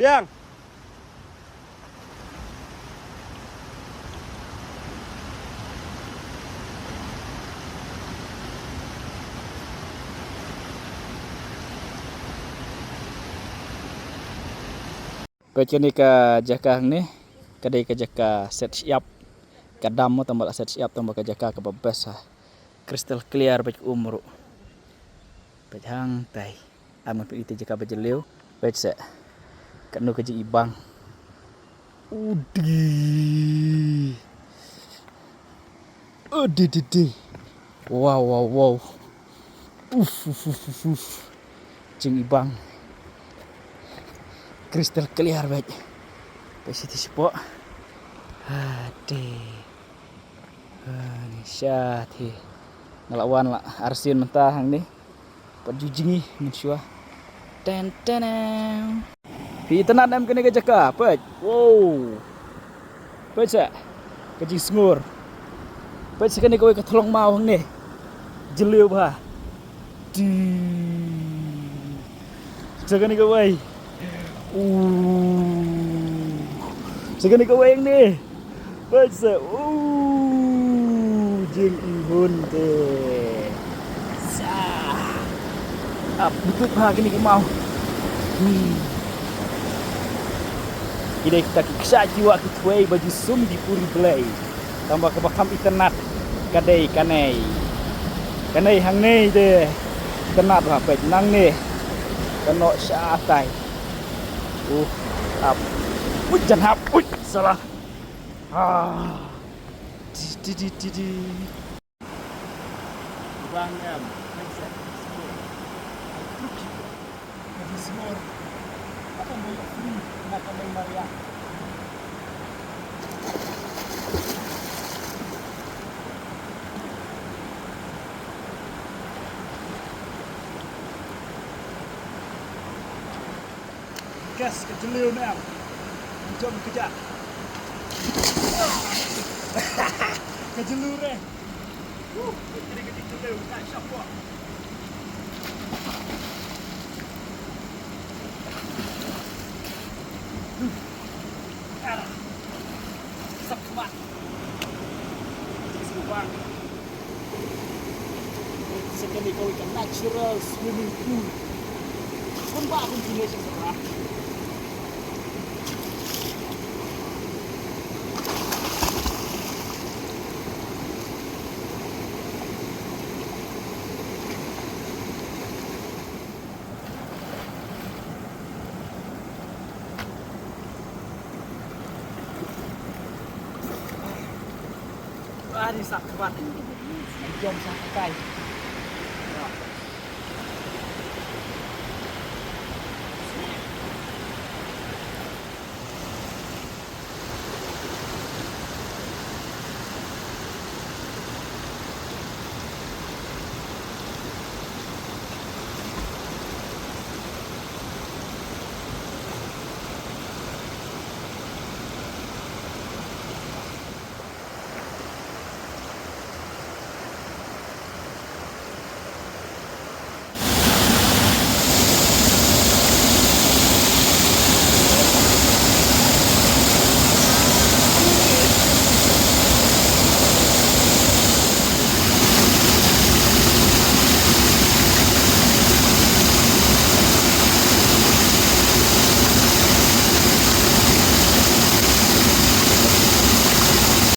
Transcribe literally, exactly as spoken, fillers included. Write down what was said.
Biang. Peit kane ka jaka hangne, ka dei ka jaka set shyiap. Ka dam mo tang ba la set shyiap tang ba ka jaka kaba best ha. Crystal clear bad ka um ruh. Peit hangtai. Am ngan pyni te jaka ba jylliew. Peit se. Katno ka jingibang. Udi. Udi di di. Wow, wow, wow. Uf, uf, uf, uf, uf. Jingibang. Crystal clear bad. Peit siti shapoh. Adi. Ah, ni sha thi. Nga la wan la arsien mynta hangne. Pat ju jngi mynshuwa. Ten ten. Phi itynnad em kane ka jaka, peit. Wow. Peit se. Ka jingsngur. Peit se kane kawei ka thlong maw hangne. Jylliew bha. Ti. Sa kane kawei. Uh. Sa kane kawei hangne. Peit se. Uh. Jingihun te. Sa. Ap, butut bha kine ki maw. Hmm. Ki dei kita ki kshaid ki wah ki thwei ba ju sum ki puri Blei. Tang ba kaba kham itynnad ka dei kane. Kane hangne te itynnad bha, peit nangne. Ka noh shatai. Uh, ap. Uj, jan hap. Uj, salah. Ah. Di, di, di, di, di. Bang em, peit se, ka sngur. Ka truk shi. Ka sngur. Ka tang ba ïoh free na ka Mei Mariang. Guys, ka jylliew ne em. Jom kejap. Ka jylliew re. Wuh, ka jylliew, ka jylliew, ka jylliew. Ara. Sap mat. Sap mat. Sa kane ka natural swimming pool. Kumba kum kine sa. Ani sa kwat. Jom sa kai.